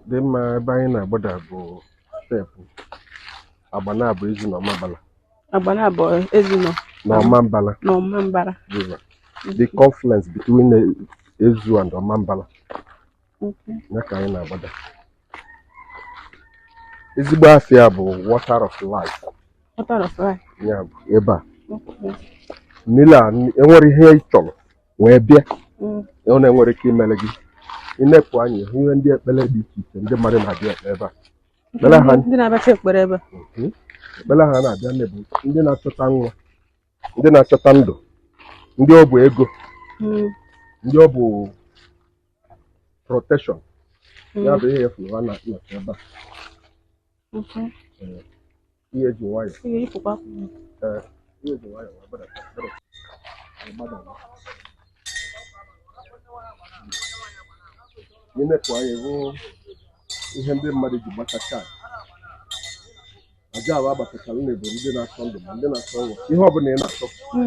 Dị mma, ebe anyị na-agbada bụ step Agbanabọ Ezu na Ọmambala. Agbanabọ Ezu nọ Na Ọmambala. Na Ọmambala. River. The confluence between Ezu and Ọmambala. Ya ka anyị na-agbada. Ezigbo afa ya bụ Water of Life. Water of Life. Ya bụ ebe a. Mmiri a, enwere ihe ị chọrọ wee bịa, ọ na-enwere ike imere gị. Ịnepụ anya, ịhụ ihe ndị ekpere dị iche iche ndị mmadụ na-abịa ekpe ebe a. Ekpere ha Ndị na-abịacha ekpere ebe a. Ekpere ha na-abịa nne bụ ndị na-achọta nwa, ndị na-achọta ndụ, ndị ọ bụ ego, ndị ọ bụ protection. Ya bụ ihe efuru ha na-anọchi ebe a. Ihe eji nwayọ Ị ga-eyipụkwa akwụkwọ. Ee, ihe eji nwayọ wee gbadata, gbadata, gbadata. Ịnepụ anya, hụ ihe ndị mmadụ ji gbachacha aja ahụ agbachachara na bụ ndị na-achọ ndụ ma ndị na-achọ nwa. Ihe ọbụla ị na-achọ bụ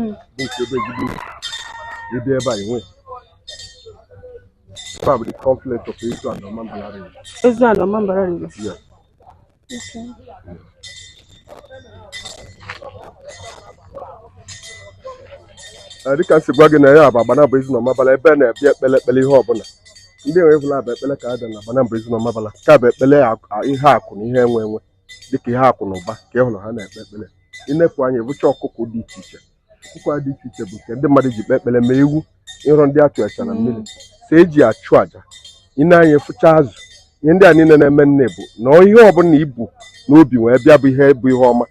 nke ebe ezigbo ịbịa ebe a enwe. Ebe a bụ the confluence of Ezu and Ọmambala River. Ezu and Ọmambala River. Yes. Ee, dịka m si gwa gị na ya bụ Agbanabọ Ezu na Ọmambala, ebe a na-abịa ekpele ekpele ihe ọbụla ndị enwe ebula bụ ekpele ka a bịa na Agbanabọ Ezu na Ọmambala. Nke a bụ ekpele ihe akụ na ihe enwe enwe, dịka ihe akụ na ụba ka ị hụrụ ha na-ekpe ekpele. Ịnepụ anya, ịbụcha ọkụkọ dị iche iche. Ọkụkọ a dị iche iche bụ nke ndị mmadụ ji kpe ekpele, ma ewu ịrụ ndị achụ acha na mmiri so eji achụ àjà. Ine anya, fụcha azụ. Ihe ndị a niile na-eme nne bụ na ihe ọbụla ibu n'obi wee bịa bụ ihe bụ ihe ọma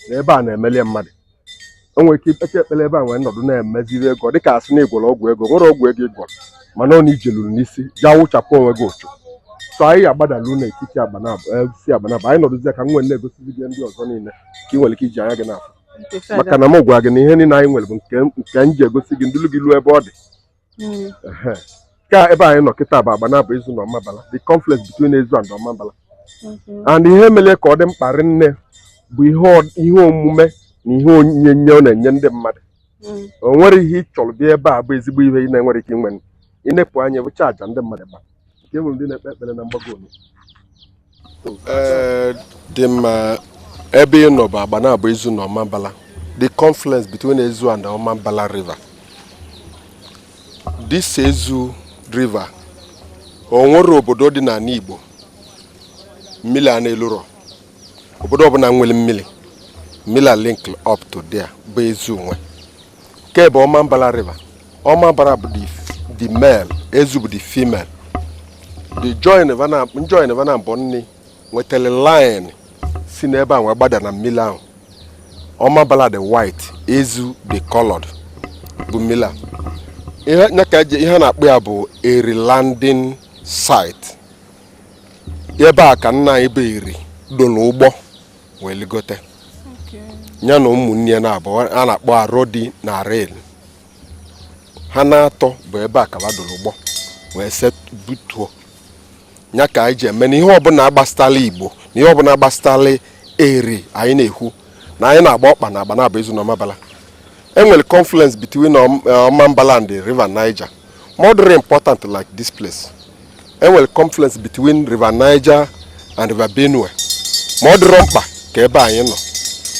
na ebe a na-emelie mmadụ. O nwere ike ikpecha ekpere ebe a nwee nọdụ na-emeziri ego, dịka asị na ịgwọrọ ọgwụ ego. Nwere ọgwụ ego ịgwọrọ, mana ọ na ijeluru n'isi jaa wụchapụ onwe gị ụchụ. So anyị agbadalu n'etiti Agbanabọ, si Agbanabọ anyị nọdụzie ka m nwee na-egosizi gị ndị ọzọ niile ka ị nwere ike iji anya gị na-afụ, maka na m gwara gị na ihe niile anyị nwere bụ nke m ji egosi gị ndulu gị luo ebe ọ dị. Ka ebe anyị nọ kịta bụ Agbanabọ Ezu na Ọmambala, the confluence between Ezu and Ọmambala. And ihe mere ka ọ dị mkpa rinne bụ ihe omume na ihe onyinye ọ na-enye ndị mmadụ. O nwere ihe ị chọrọ bịa ebe a bụ ezigbo ihe ị na-enwere ike inwe. Ịnepụ anya, bụcha àjà ndị mmadụ gba nke nwere ndị na-ekpe ekpere na mgbago onye. Ee, dị mma, ebe ị nọ bụ Agbanabọ Ezu na Ọmambala, the confluence between Ezu and Ọmambala River. This Ezu River, o nwere obodo dị n'ala Igbo mmiri a na-elurọ. Obodo ọbụla nwere mmiri, mmiri a link up to there bụ Ezu nwe. Nke bụ Ọmambala River. Ọmambala bụ the male, Ezu bụ the female. The join vana join vana bụ nne nwetara line si n'ebe a wee gbada na mmiri ahụ. Ọmambala the white, Ezu the colored bụ mmiri a. Ihe nya ka eji ihe a na-akpọ ya bụ Eri landing site. Ebe a ka nna anyị bụ Eri doro ụgbọ wee ligote ya na ụmụnne ya na-abụ a na-akpọ Arodi na Arel. Ha na-atọ bụ ebe a ka ha doro ụgbọ wee set butuo ya ka anyị ji eme na ihe ọbụla agbasitala Igbo na ihe ọbụla agbasitala Eri. Anyị na-ekwu na anyị na-agba ọkpa na Agbanabọ Ezu na Ọmambala. Enwere confluence between Ọmambala and the River Niger, more important like this place. Enwere confluence between River Niger and River Benue, ma ọ dịrọ mkpa ka ebe anyị nọ.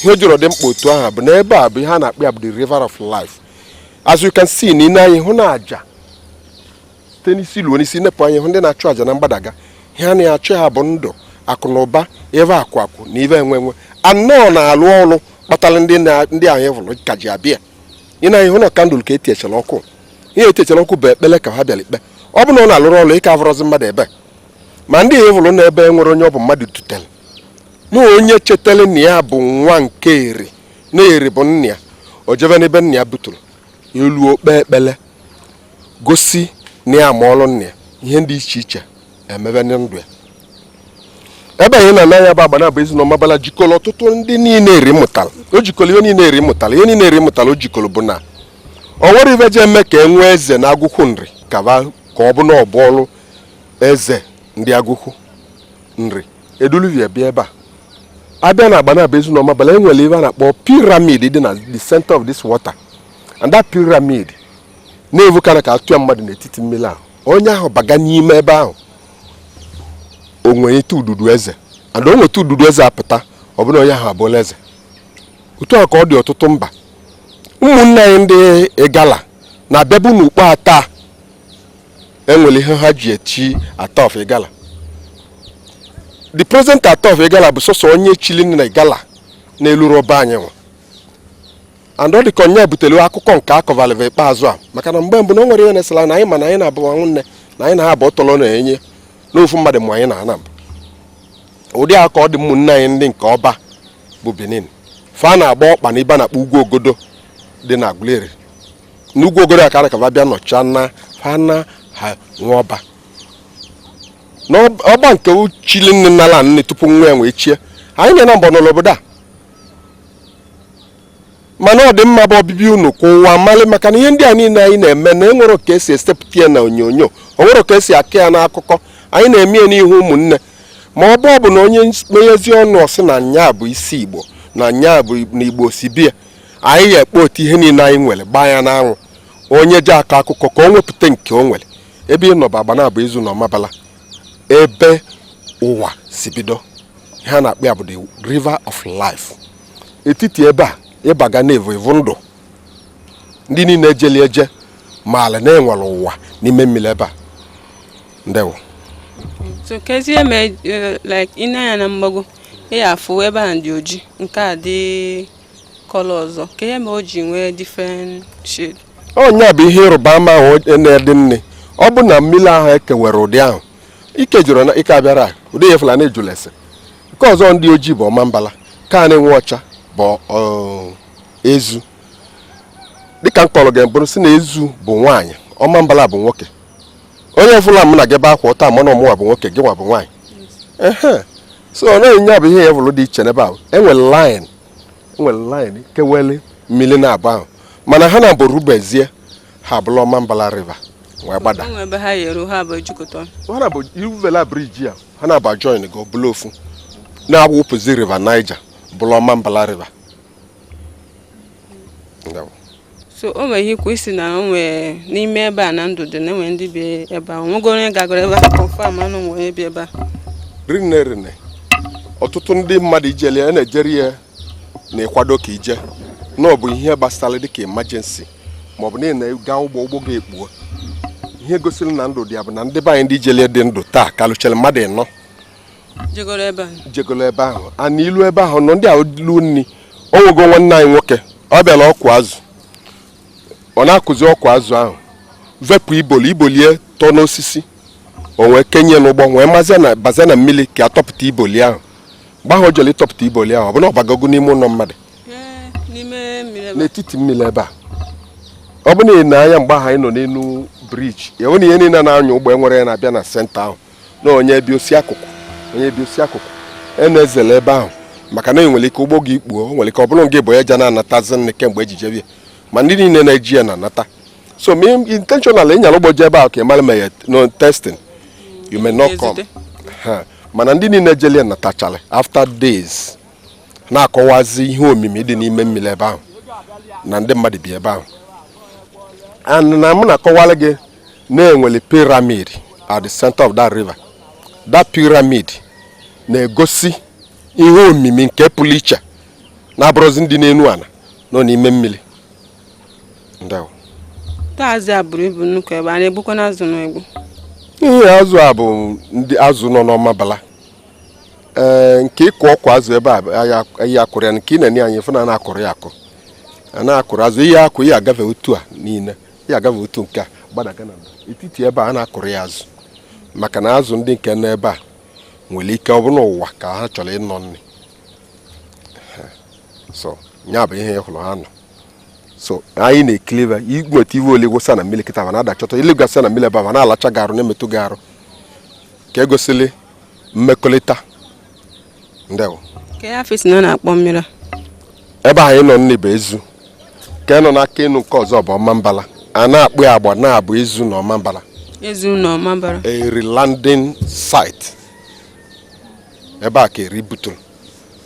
Ihe jụrụ dị mkpa otu ahụ bụ na ebe a bụ ihe a na-akpọ ya bụ the river of life. As you can see, n'ile anyị hụ na aja site n'isi luo n'isi. Nepụ anya, hụ ndị na-achụ aja na mgbadaga. Ihe a na-achụ ha bụ ndụ, akụ na ụba, ebe akụ akụ na ibe enwe enwe anọ na-alụ ọrụ kpatara ndị anyị hụrụ ka ji abịa. Ị na-anya hụ na candle ka etinyechara ọkụ. Ihe etinyechara ọkụ bụ ekpele ka ha bịara ikpe. Ọ bụ na ọ na-alụrụ ọrụ ike avụrọzi mmadụ ebe ma ndị hụrụ na ebe nwere onye ọ bụ mmadụ dutere na onye chetara na ya bụ nwa nke Eri na Eri bụ nna ya, o jebe n'ebe nna ya buturu elu okpe ekpele gosi na ya ma ọrụ nna ya, ihe dị iche iche emebe na ndụ ya. Ebe anyị na-ana ya bụ Agbanabọ Ezu na Ọmambala jikọrọ ọtụtụ ndị niile Eri mụtara. O jikọrọ ihe niile Eri mụtara, ihe niile Eri mụtara o jikọrọ bụ na o nwere ife ji eme ka e nwee eze na Agụkwụ Nri ka ọ bụ na ọ bụ ọrụ eze ndị Agụkwụ Nri eduluvia bịa ebe a. Abịa na Agbanabọ Ezu na Ọmambala, enwere ife a na-akpọ pyramid dị na the center of this water, and that pyramid na-evukara ka atụ ya mmadụ n'etiti mmiri ahụ. Onye ahụ baga n'ime ebe ahụ o O nwere ite ududu eze, and o nweta ududu eze apụta, ọ bụrụ onye ahụ abụọla eze. Otu a ka ọ dị ọtụtụ mba. Ụmụnne anyị ndị Igala na-abịabu n'ukpo ata enwere ihe ha ji echi Ata of Igala. The present Ata of Igala bụ sọsọ onye chili na Igala n'elu rọba anyị nwa, and ọ dị ka onye butere akụkọ nke akọvalịva ikpeazụ a, maka na mgbe mbụ na o nwere ihe na-esela na anyị, ma na anyị na-abụ nwanne, na anyị na ha abụọ tọrọ na-enye n'ofu mmadụ, ma anyị na-ana mbụ. Ụdị a ka ọ dị ụmụnne anyị ndị nke ọba bụ Benin. Fa na-agba ọkpa na ibe a na-akpọ Ugwu Ogodo dị na Aguleri. N'Ugwu Ogodo a ka a na-akaba bịa nọcha na fa na ha nwe ọba n'ọba nke chili nne nala nne tupu nwa ya wee chie. Anyị na mbọ nọ n'obodo a, mana ọ dị mma bụ ọbịbịa unu ka ụwa malị, maka na ihe ndị a niile anyị na-eme na enwere ka esi esepụta ya na onyonyo, o nwere ka esi akụ ya n'akụkọ. Anyị na-eme ya n'ihu ụmụnne, ma ọ bụ na onye menyezi ọnụ ọsị na nya bụ isi Igbo, na nya bụ na Igbo si bịa, anyị ga-ekpe otu ihe niile anyị nwere gbaa ya n'anwụ. Onye ji akọ akụkọ ka o nwepụta nke o nwere. Ebe ị nọba agba na-abụ Ezu na Ọmabala, ebe ụwa si bido. Ihe a na-akpọ ya bụ the river of life. Etiti ebe a ịbaga na-evu evu ndụ ndị niile ejeli eje ma ala na-enwere ụwa n'ime mmiri ebe a. Ndewo. So kezie mee like ị na-anya na mgbago, ị ya afụ ebe a dị oji, nke a dị colour ọzọ. Ka ihe ma o ji nwee different shade? Onye bụ ihe ịrụba ama ahụ na-ede nne. Ọ bụ na mmiri ahụ ekewere ụdị ahụ ike jụrụ na ike abịara ụdị ya fụla na-ejula ese. Nke ọzọ ndị ojii bụ Ọmambala, ka na-enwe ọcha bụ Ezu. Dịka m kọrọ gị mbụrụ, si na Ezu bụ nwaanyị, Ọmambala bụ nwoke. Onye fụla m na gị ebe akwa ụta mana ọmụnwa bụ nwoke, gị nwa bụ nwaanyị. Ehe, so ọ na-enye bụ ihe ya vụrụ dị iche n'ebe ahụ. Enwere line kewele mmiri na-abụ ahụ, mana ha na-abụ rubezie ha abụla Ọmambala River wee gbada. O nwere ebe ha yeru ha bụ ejikọta? Ha na-abụ ivela bridge a, ha na-aba join go bụla ofu na-awụpụzi River Niger, bụla Ọmambala River. Ndewo. So o nwere ihe ikwu isi na o nwere n'ime ebe a na ndụ dị, na enwere ndị bi ebe a. Onwego onye gagoro ebe a confirm anụ nwere onye bi ebe a? Rinne rinne, ọtụtụ ndị mmadụ ijele ya na-ejeri ya na-ịkwado ka ije na ọ bụ ihe gbasara dịka emergency, maọbụ na ị na-ga ụgbọ ga-ekpuo. Ihe gosiri na ndụ dị ya bụ na ndị be anyị ndị ijelie dị ndụ taa kalụchere mmadụ ịnọ jegoro ebe a. Jegolo ebe ahụ a na ilu ebe ahụ nọ ndị a lu nni. O nwego nwanne anyị nwoke, ọ bịara ọkụ azụ, ọ na-akụzi ọkụ azụ ahụ, vepụ iboli ibolie tọ n'osisi, o wee kenye n'ụgbọ wee mazie na bazie na mmiri ka atọpụta iboli ahụ. Mgbe ahụ o jere ịtọpụta iboli ahụ, ọ bụna ọbagogo n'ime ụlọ mmadụ. Ee, n'ime mmiri ebe a. N'etiti mmiri ebe a. Ọ bụ na ị na-anya mgbe ahụ anyị nọ n'elu bridge, enwe na ihe niile na-anya ụgbọ enwere ya na-abịa na center ahụ na onye bi osi akụkụ, onye bi osi akụkụ e na-ezele ebe ahụ, maka na enwere ike ụgbọ gị ikpuo. O nwere ike ọ bụrụ gị bụ onye ja na-anatazi nne kemgbe ejije bịa, ma ndị niile na-eji ya na-anata. So ma intentional ịnyara ụgbọ je ebe ahụ ka ị mara ma ya no testing, you may not come. Ezute. Ha mana ndị niile jeli natachara after days na-akọwazi ihe omimi dị n'ime mmiri ebe ahụ na ndị mmadụ bi ebe ahụ. And na m na-akọwara gị na-enwere pyramid at the center of that river. That pyramid na-egosi ihe omimi nke pụrụ iche na-abụrụzi ndị n'elu ala nọ n'ime mmiri. Ndewo. Taa azụ a buru ibu nnukwu ebe a na-egbukwa na azụ n'egbu. Ihe azụ a bụ ndị azụ nọ n'Ọmabala. Ee, nke ịkụ ọkwa azụ ebe a ya akụrụ ya, nke ị na-enye anyị fụ na na-akụrụ ya akụ, a na-akụrụ azụ ihe akụ ihe agafe otu a niile, ihe agafe otu nke a gbadaga na etiti ebe a na-akụrụ ya azụ, maka na azụ ndị nke nọ ebe a nwere ike ọ bụ n'ụwa ka ha chọrọ ịnọ nri. So ya bụ ihe ị hụrụ ha nọ. So anyị na-ekiliva igweta iwe ole wụsa na mmiri kịta ma na-adachọta ilegasị na mmiri ebe a ma na-alacha gị arụ, na-emetụ gị arụ, ka egosili mmekọrịta. Ndewo. Ka ya afọ isi na ọ na-akpọ mmiri a? Ebe anyị nọ nne bụ Ezu, ka nọ n'aka enu nke ọzọ bụ Ọmambala. A na-akpụ ya agba na-abụ Ezu na Ọmambala. Ezu na Ọmambala. Eri landing site ebe a ka eri buturu.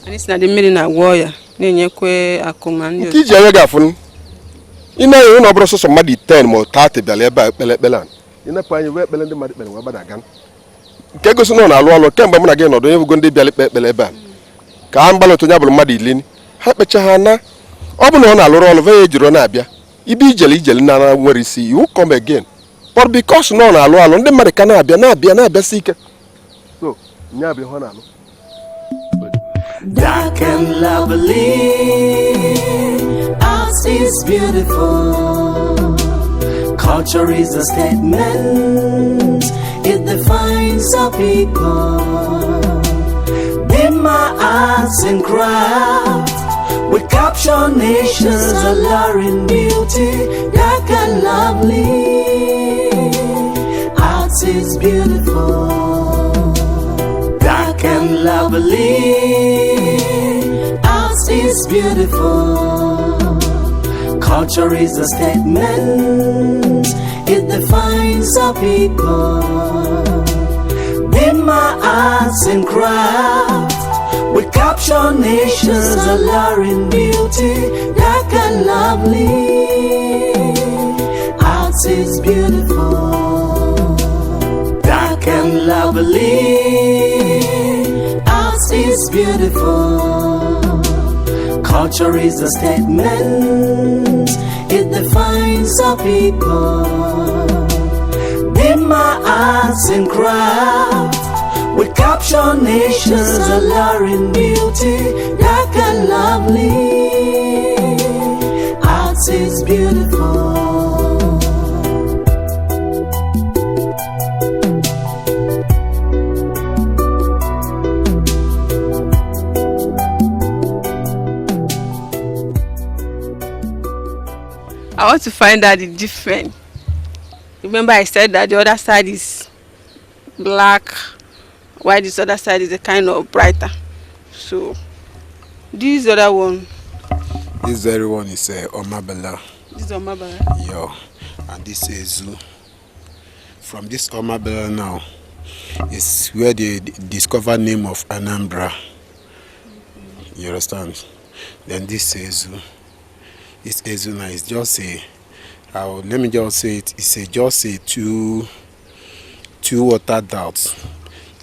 Anyị si na dị mmiri na-agwọ ọya, na-enyekwa akụ ma ndị nke iji anya gị afụ ị na-enye na ọ bụrụ sọsọ mmadụ 10 ma 30 bịara ebe a ekpere ekpere a, ịnepụ anya wee ekpere ndị mmadụ kpere wee gbadaga. Nke gosi na ọ na-alụ ọlụ, kemgbe mụ na gị nọdụ, onye bụgo ndị bịara ikpe ekpere ebe a ka ha mgbalị otu onye bụrụ mmadụ ili ha kpecha ha na ọ bụ na ọ na-alụrụ ọlụ ve ya ejiro na-abịa ibe ijele ijele na nwere isi, you come again, but because na ọ na-alụ alụ, ndị mmadụ ka na-abịa na-abịa na-abịasị ike. So nya bụ ihe ọ na-alụ. Dark and lovely, art is beautiful. Culture is a statement, it defines our people. In my arts and craft, we capture nature's alluring beauty, dark and lovely. Art is beautiful, dark and lovely. Art is beautiful. Culture is a statement, it defines our people. In my arts and craft, we capture nature's alluring beauty, dark and lovely. Art is beautiful, dark and lovely. Art is beautiful. Culture is a statement, it defines our people. In my arts and craft, we capture nature's alluring beauty, dark and lovely. Art is beautiful. I want to find out the difference. Remember I said that the other side is black, while this other side is a kind of brighter. So this other one, This very one is Omabala. This is Omabala. Yeah, and this is Ezu. From this Omabala now is where they discover name of Anambra. You understand? Then this Ezu, this Ezu now is just a, let me just say it, it's a just a two water dots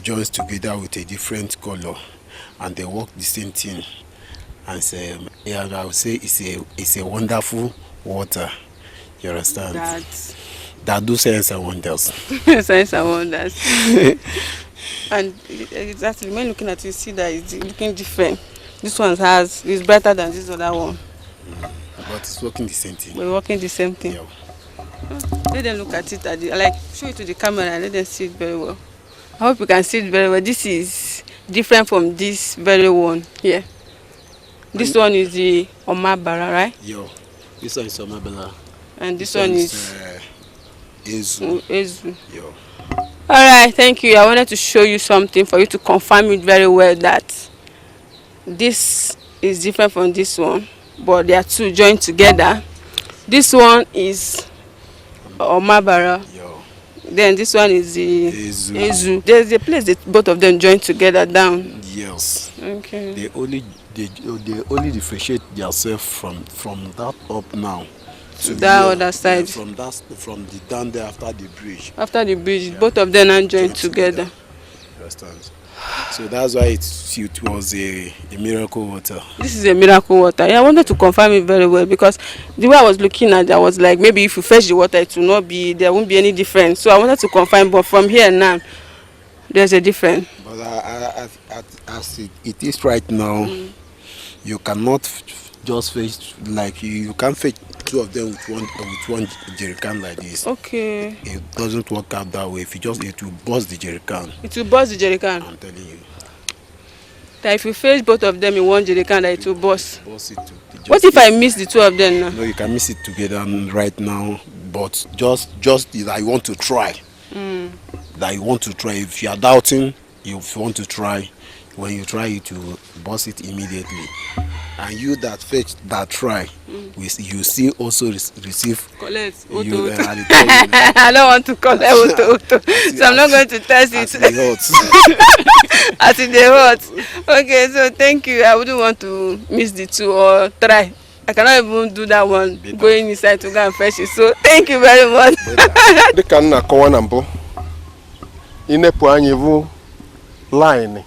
joins together with a different color, and they work the same thing. And say, yeah, I would say it's a wonderful water. You understand? That That do science and wonders. Science and wonders. And exactly, when looking at it, you see that it's looking different. This one has is brighter than this other one. But it's working the same thing. We're working the same thing. Yeah. Let them look at it at the, like, show it to the camera and let them see it very well. I hope you can see it very well. This is different from this very one here. This one is the Omabara, right? Yo, this one is Omabala. And this one is Ezu. Ezu. Yo. All right, thank you. I wanted to show you something for you to confirm it very well that this is different from this one, but they are two joined together. This one is Omabara. Yo. Then this one is the Ezu. Ezu. There's a place that both of them join together down. Yes. Okay. They only differentiate themselves from that up now to that here. Other side. Yeah, from the down there after the bridge. After the bridge, yeah. Both of them are joined together. Understand? So that's why it was a miracle water. This is a miracle water. Yeah, I wanted to confirm it very well because the way I was looking at it, I was like, maybe if you fetch the water, it will not be, there won't be any difference. So I wanted to confirm, but from here now, there's a difference. But as it is right now, you cannot just fetch, like you can't fetch two of them with one jerrycan like this. Okay. It doesn't work out that way. If you just, it will burst the jerrycan. It will burst the jerrycan. I'm telling you. That if you fetch both of them in one jerrycan, that it will burst. Burst it to, what if I mix the two of them now? No, you can mix it together right now, but just that you want to try. That you want to try. If you are doubting, if you want to try, when you try it, you burst it immediately. And you that fetch, that try, you still also receive. Collect. You, I don't want to collect auto, auto. So I'm not going to test it. As it dey hot. Okay, so thank you. I wouldn't want to miss the two or try. I cannot even do that one. Better. Going inside to go and fetch it. So thank you very much. Dịka m na-akọwa na mbụ, Inepụ anya bụ line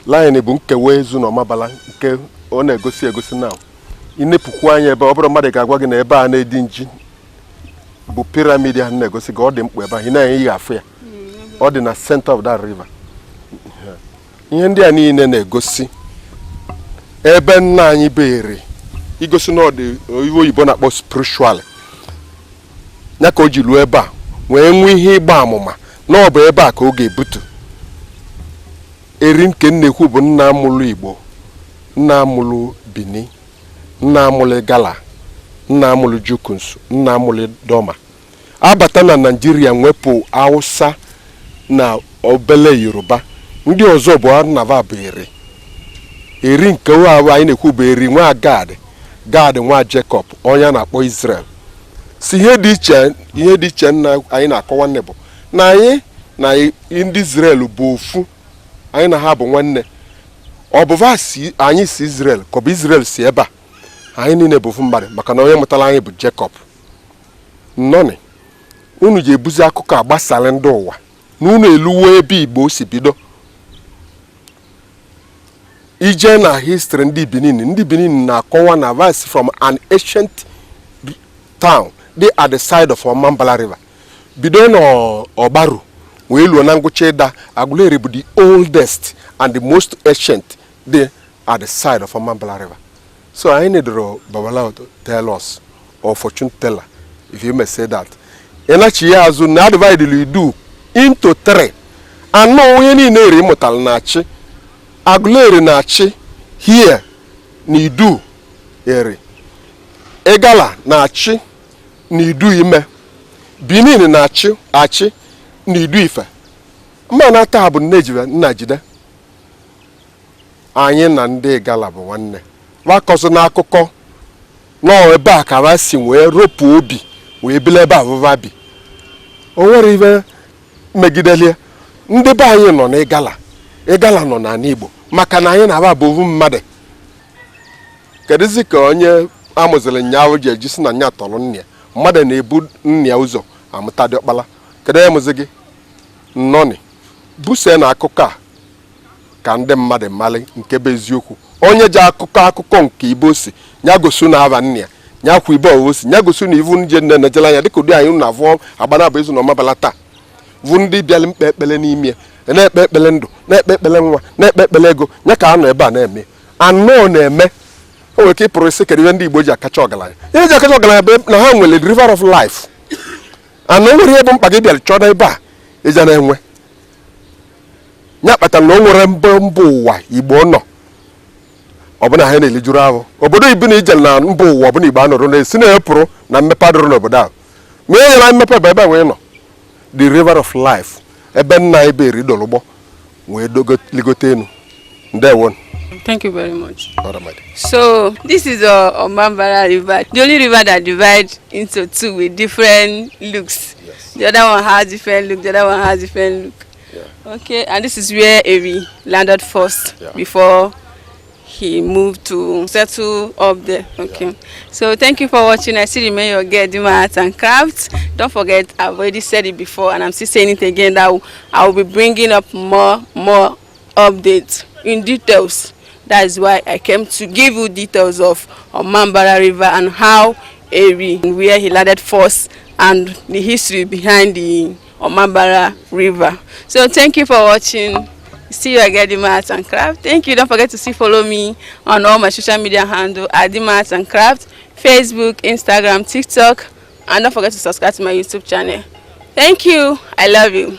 line bụ nkewa Ezu na Ọmabala nke ọ na-egosi egosi na inepụkwu anya ebe ọ bụrụ mmadụ ga-agwa gị na ebe a na-edi nji bụ pyramid ahụ na-egosi gị. Ọ dị mkpa ebe ahụ ị na-enye ihe afụ ya, ọ dị na center of that river. Ihe ndị a niile na-egosi ebe nna anyị bere, igosi na ọ dị ihe oyibo na-akpọ spiritual ya ka o ji luo ebe a wee nwee ihe ịgba amụma na ọ bụ ebe a ka ọ ga-ebutu eri. Nke nnekwu bụ nna amụlụ Igbo, nna amụlụ Bini, nna amụlụ Gala, nna amụlụ Jukuns, nna amụlụ Doma. Abata na Naijiria, nwepụ Hausa na obele Yoruba, ndị ọzọ bụ anava bụ eri eri. Nke ahụ anyị na-ekwu bụ Eri nwa Gad, Gad nwa Jacob, onye a na-akpọ Israel. Si ihe dị iche, ihe dị iche nna anyị na-akọwa nne bụ na anyị na ndị Israel bụ ofu, anyị na ha bụ nwanne. Ọ bụ va si anyị si Israel ka ọ bụ Israel si ebe a, anyị niile bụ ofu mmadụ, maka na onye mụtara anyị bụ Jacob. Nnọnị unu ji ebuzi akụkọ a gbasara ndị ụwa na unu eluwo ebe Igbo si bido. Ije na history ndị Benin, ndị Benin na-akọwa na verse from an ancient town dị at the side of Omambala River, bido n'Ọgbaru wee luo na ngwụcha ịda. Aguleri bụ the oldest and the most ancient dị at the side of Omambala River. So anyị nedoro babalawo to tell us or fortune teller, if you may say that. Ịnachi ya azụ na divide Idu into three anọ, onye niile eri mụtara na-achị. Aguleri na-achị here na Idu Eri, Igala na-achị na Idu Ime, Benin na-achị achị na Idu Ife. Mma na taa bụ nne jide nna jide anyị na ndị Igala bụ nwanne. Wakọzụ n'akụkọ nọọ ebe a ka ha si wee ropụ obi wee bili ebe abụba bi. O nwere ibe megidelie ndị be anyị nọ n'Igala, Igala nọ n'ala Igbo, maka na anyị na-aba bụ ovu mmadụ. Kedụzi ka onye amụziri nyaahụ ji eji si na nya tọrọ nna ya? Mmadụ na-ebu nna ya ụzọ amụta diọkpala. Kedu onye mụzi gị? Nnọnị busie na akụkọ a ka ndị mmadụ malị nke bụ eziokwu. Onye ji akụkọ akụkọ nke ibo si ya gosi na aba nna ya, ya kwa ibe ọwụwa si ya gosi na ivu nje nne nejele anya dịka ụdị anyị na-avụ agbana bụ Ezu na Ọmabala taa bụ ndị bịara mkpe ekpele n'ime ya, na-ekpe ekpele ndụ, na-ekpe ekpele nwa, na-ekpe ekpele ego ya ka a nọ ebe a na-eme anọ na-eme. O nwere ike ịpụrụ isi kedu ihe ndị Igbo ji akacha ọgaranya. Ihe ji akacha ọgaranya bụ na ha nwere the river of life. Ana o nwere ihe bụ mkpa gị bịara chọọ ebe a ịja na-enwe ya kpatara na o nwere mba mba ụwa Igbo nọ ọbụna ha na-elijuru ahụ obodo ibu na ijel na mba ụwa ọbụna Igbo anọrọ na-esi na-epụrụ na mmepe adịrị n'obodo ahụ. Ma e nyere mmepe bụ ebe wee nọ the river of life, ebe nna ebe eridolụgbọ wee ligote enu. Ndewo. Thank you very much. Ọramadi. So this is Omambala River, the only river that divides into two with different looks. Yes. The other one has different look, the other one has different look. Okay, and this is where Eri landed first before he moved to settle up there. Okay. So thank you for watching. I still remain your girl, Dima Arts and Crafts. Don't forget, I've already said it before and I'm still saying it again that I will be bringing up more updates in details. That is why I came to give you details of Omambala River and how Eri, where he landed first, and the history behind the Omambala River. So thank you for watching. See you again, Dima Arts and Craft. Thank you. Don't forget to see follow me on all my social media handle at Dima Arts and Craft, Facebook, Instagram, TikTok, and don't forget to subscribe to my YouTube channel. Thank you. I love you.